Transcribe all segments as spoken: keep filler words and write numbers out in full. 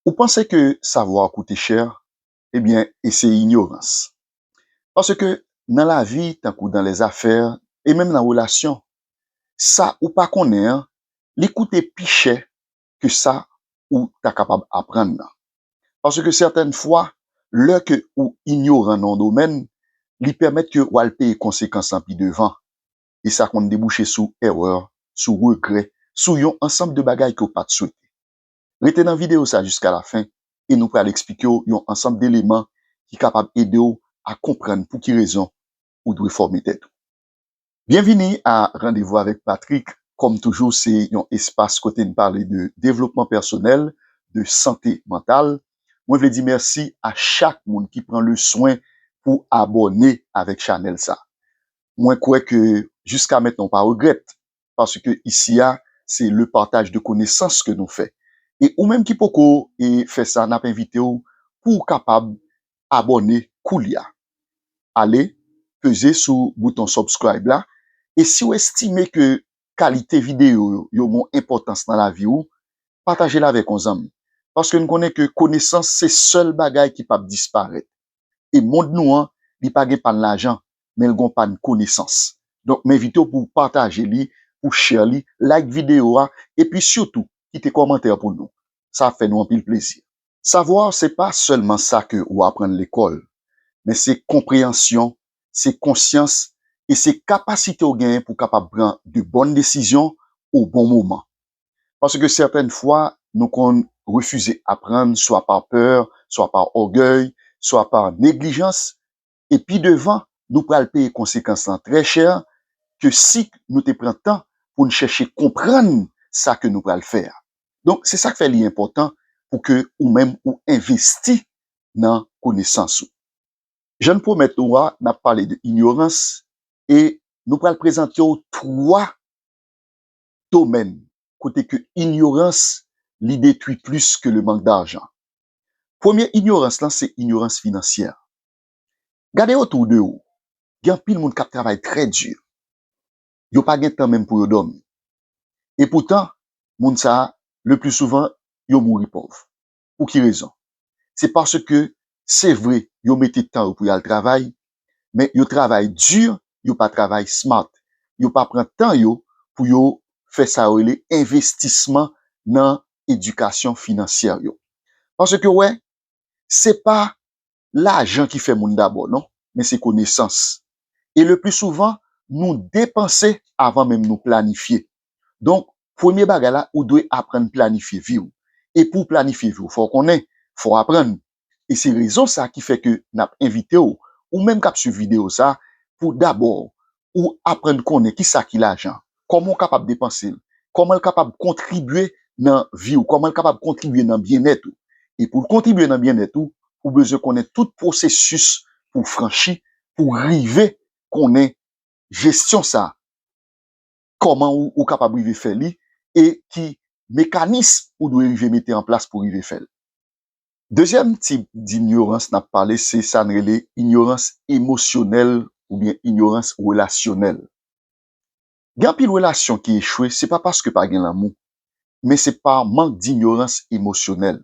Ou panse ke savwa koute chè? Ebyen, e se inyorans. Paske nan lavi, tankou dans les affaires, e menm nan relasyon, sa ou pa konnen an, li koute pi chè ke sa ou ta kapab aprann nan. Paske sètèn fwa, lè ke ou inyoran nan yon domèn, li pèmèt ke w al peye konsekans lan pi devan. E sa konn debouche sou erè, sou regrè, sou yon ansanm de bagay ke w pa t swete. Rete nan videyo sa jiska lafen e nou pral eksplike w yon ansanm de eleman ki kapab ede w a konprann pou ki rezon ou dwe fòme tèt ou. Byenvini a Randevou avèk Patrick. Kòm toujou, se yon espas kote n pale de devlopman pèsonèl, de sante mantal. Mwen vle di mèsi a chak moun ki pran le swen pou abòne avèk chanèl sa. Mwen kwè ke jiska mentnan w pa regrèt, paske isi a, se le partage de connaissances ke nou fè. E ou menm ki poko e fè sa, n ap envite w pou w kapab abòne koulye a. Ale, peze sou bouton subscribe la, e si w estime ke kalite videyo yo, yo gen yon enpòtans nan lavi w, pataje l avèk yon zanmi. Paske n konnen ke konesans se sèl bagay ki p ap disparèt. E mond nou an, li pa gen pann lajan, men l gen pann konesans. Donk, m envite w pou w pataje li, pou w share li, like videyo a, epi sitou, kite kòmantè pou nou. Sa ap fè nou anpil plezi. Savwa, se pa sèlman sa ke ou aprann lekòl, men se konpreyansyon, se konsyans, e se kapasite w genyen pou w kapab pran de bòn desizyon o bon moman. Paske sètèn fwa, nou konn refize aprann, swa pa pè, swa pa ògèy, swa pa neglijans, e pi devan, nou pral peye konsekans lan trè chè ke si nou te pran tan pou n chèche konprann sa ke nou pral fè a. Donk, se sa k fè li enpòtan pou ke ou menm ou envesti nan konesans ou. Jan n pwomèt ou a, n ap pale de inyorans e nou pral prezante w twa domèn kote ke inyorans li detwi plis ke le mank dajan. Premye inyorans lan se inyorans finansyè. Gade otou de ou. Gen anpil moun k ap travay trè di. Yo pa gen tan menm pou yo dòmi. E poutan, moun sa a, le pli souvan, yo mouri pòv. Pou ki rezon? Se paske, se vre, yo mete tan yo pou y al travay, men yo travay di, yo pa travay smart. Yo pa pran tan yo pou yo fè sa yo rele envestisman nan edikasyon finansyè yo. Paske, wè, se pa lajan ki fè moun dabò, non, men se konesans. E le pli souvan, nou depanse avan menm nou planifye. Donk, premye bagay la, ou dwe aprann planifye vi w. E pou w planifye vi w, fò w konnen, fò w aprann. E se rezon sa ki fè ke n ap envite w, ou menm k ap swiv videyo sa, pou dabò ou aprann konnen kisa ki lajan, kòman w kapab depanse l, kòman l kapab kontribye nan vi w, kòman l kapab kontribye nan byennèt ou. E pou l kontribye nan byennèt ou, ou bezwen konnen tout pwosesis pou w franchi, pou w rive konnen jesyon sa, kòman ou, ou kapab rive fè li, e ki mekanis ou dwe rive mete an plas pou rive fè l. Dezyèm tip dinyorans n ap pale, se sa n rele inyorans emosyonèl oubyen inyorans relasyonèl. Gen anpil relasyon ki echwe, se pa paske pa gen lanmou, men se pa mank dinyorans emosyonèl.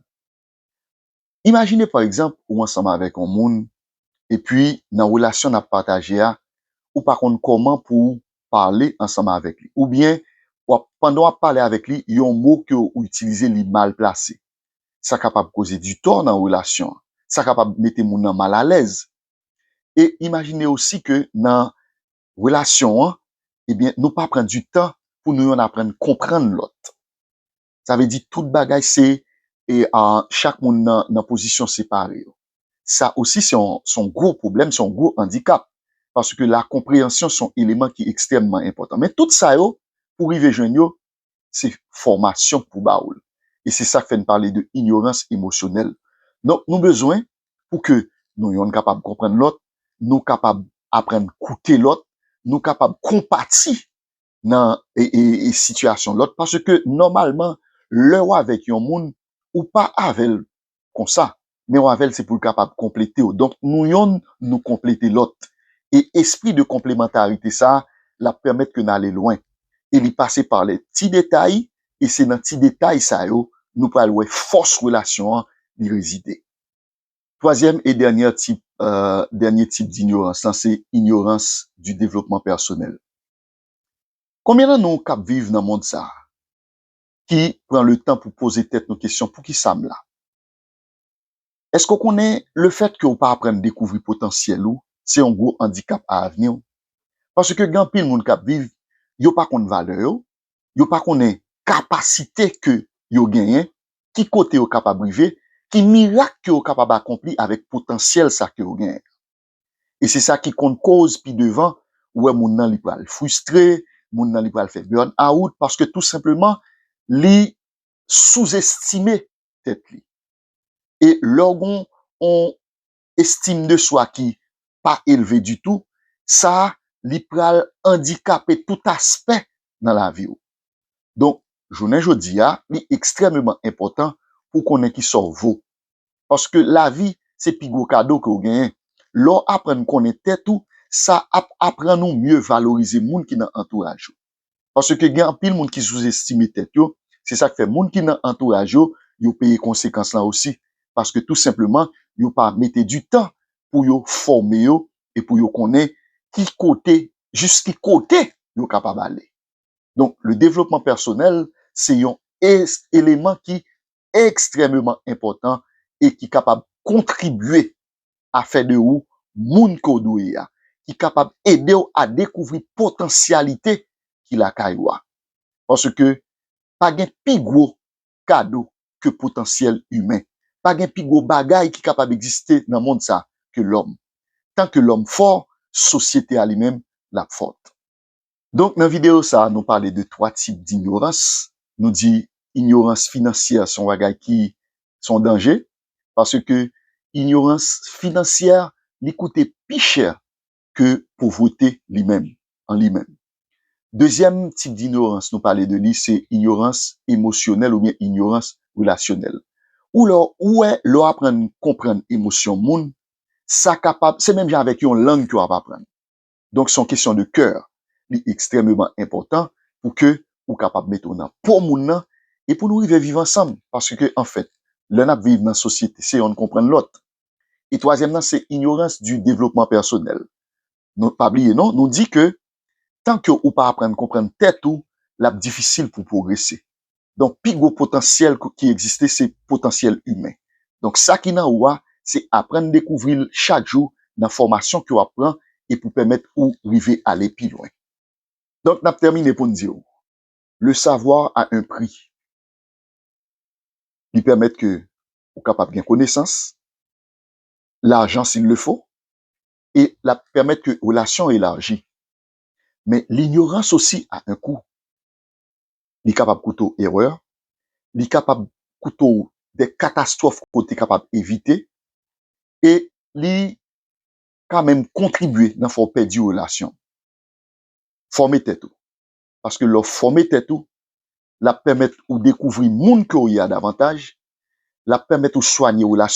Imajine, pa egzanp, ou ansanm avèk yon moun, epi nan relasyon n ap pataje a, ou pa konn kòman pou w pale ansanm avèk li. Oubyen, w ap, pandan w ap pale avèk li, yon mo ke w itilize, li mal plase. Sa kapab koze ditò nan relasyon an. Sa kapab mete moun nan malalèz. E imajine osi ke nan relasyon an, ebyen, nou pa pran di tan pou nou yonn aprann konprann lòt. Sa vle di tout bagay se, e, a, chak moun nan, nan pozisyon separe yo. Sa osi se yon, se yon gwo pwoblèm, se yon gwo andikap. Paske lakonpreyansyon se yon eleman ki ekstrèmman enpòtan. Men tout sa yo, pou rive jwenn yo, se fòmasyon k pou ba w l. E se sa k fè n pale de inyorans emosyonèl. Donk, nou bezwen pou ke nou yonn kapab konprann lòt, nou kapab aprann koute lòt, nou kapab konpati nan, e, e, e sitiyasyon lòt. Paske, nòmalman, lè w avèk yon moun, ou pa avè l konsa, men w avè l se pou l kapab konplete w. Donk, nou yonn, nou konplete lòt. E espri de konplemantarite sa a, l ap pèmèt ke n ale lwen. E li pase pa lè ti detay, e se nan ti detay sa yo, nou pral wè fòs relasyon an li rezide. Twazyèm e dènyè tip, euh, dènyè tip dinyorans lan, se inyorans di devlopman pèsonèl. Konbyen nan nou k ap viv nan mond sa a ki pran le tan pou poze tèt nou kesyon, "Poukisa m la?" Èske w konnen lefèt ke w pa aprann dekouvri potansyèl ou, se yon gwo andikap a avni w? Paske gen anpil moun k ap viv, yo pa konn valè yo, yo pa konnen kapasite ke yo genyen, ki kote yo kapab rive, ki mirak ke yo kapab akonpli avèk potansyèl sa ke yo genyen. E se sa ki konn koz pi devan, ou wè moun nan li pral fristre, moun nan li pral fè burn out, paske tou senpleman, li souzestime tèt li. E lè w gen yon estim de swa ki pa elve ditou, sa li pral andikape tout aspè nan lavi w. Donk, jounen jodi a, li ekstrèmeman enpòtan pou w konnen kisa w vo. Paske lavi, se pi gwo kado ke w genyen. Lè w aprann konnen tèt ou, sa ap aprann ou mye valorize moun ki nan antouraj ou. Paske gen anpil moun ki souzestime tèt yo, se sa k fè moun ki nan antouraj yo, yo peye konsekans lan osi. Paske tou senpleman, yo pa mete di tan pou yo fòme yo e pou yo konnen ki kote, jis ki kote yo kapab ale. Donk, le devlopman pèsonèl, se yon es-, eleman ki ekstrèmeman enpòtan e ki kapab kontribye a fè de ou moun ke w dwe ye a, ki kapab ede w a dekouvri potansyalite ki lakay ou a. Paske pa gen pi gwo kado ke potansyèl imen. Pa gen pi gwo bagay ki kapab egziste nan mond sa ke lòm. Tan ke lòm fò, sosyete a li menm, l ap fò. Donk, nan videyo sa a, nou pale de twa tip dinyorans. Nou di inyorans finansyè se yon bagay ki se yon danje, paske inyorans finansyè, li koute pi chè ke povrete li menm, an li menm. Dezyèm tip dinyorans nou pale de li, se inyorans emosyonèl oubyen inyorans relasyonèl. Ou lè, ou wè, lè w aprann konprann emosyon moun, sa kapab, se menm jan avèk yon lang ke w ap aprann. Donk, se yon kesyon de kè. Li ekstrèmeman enpòtan pou ke ou kapab mete w nan po moun nan e pou nou rive viv ansanm. Paske, anfèt, lè n ap viv nan sosyete, se yonn konprann lòt. E twazyèm nan, se inyorans di devlopman pèsonèl. Nou pa bliye, non, nou di ke tan ke ou pa aprann konprann tèt ou, l ap difisil pou pwogrese. Donk, pi gwo potansyèl k-, ki egziste, se potansyèl imen. Donk, sa ki nan ou a, se aprann dekouvri l chak jou nan fòmasyon ke w ap pran e pou pèmèt ou rive ale pi lwen. Donk, n ap tèmine pou n di w, le savoir a un prix. Li pèmèt ke ou kapab gen konesans, lajan s'il le faut, e l ap pèmèt ke relasyon elaji. Men, linyorans osi a un coût. Li kapab koute w erè, li kapab koute w de katastwòf ke w te kapab evite, e li ka menm kontribye nan fè w pèdi relasyon. Fòme tèt ou. Paske lè w fòme tèt ou, l ap pèmèt ou dekouvri moun ke w ye a davantaj, l ap pèmèt ou swanye relasyon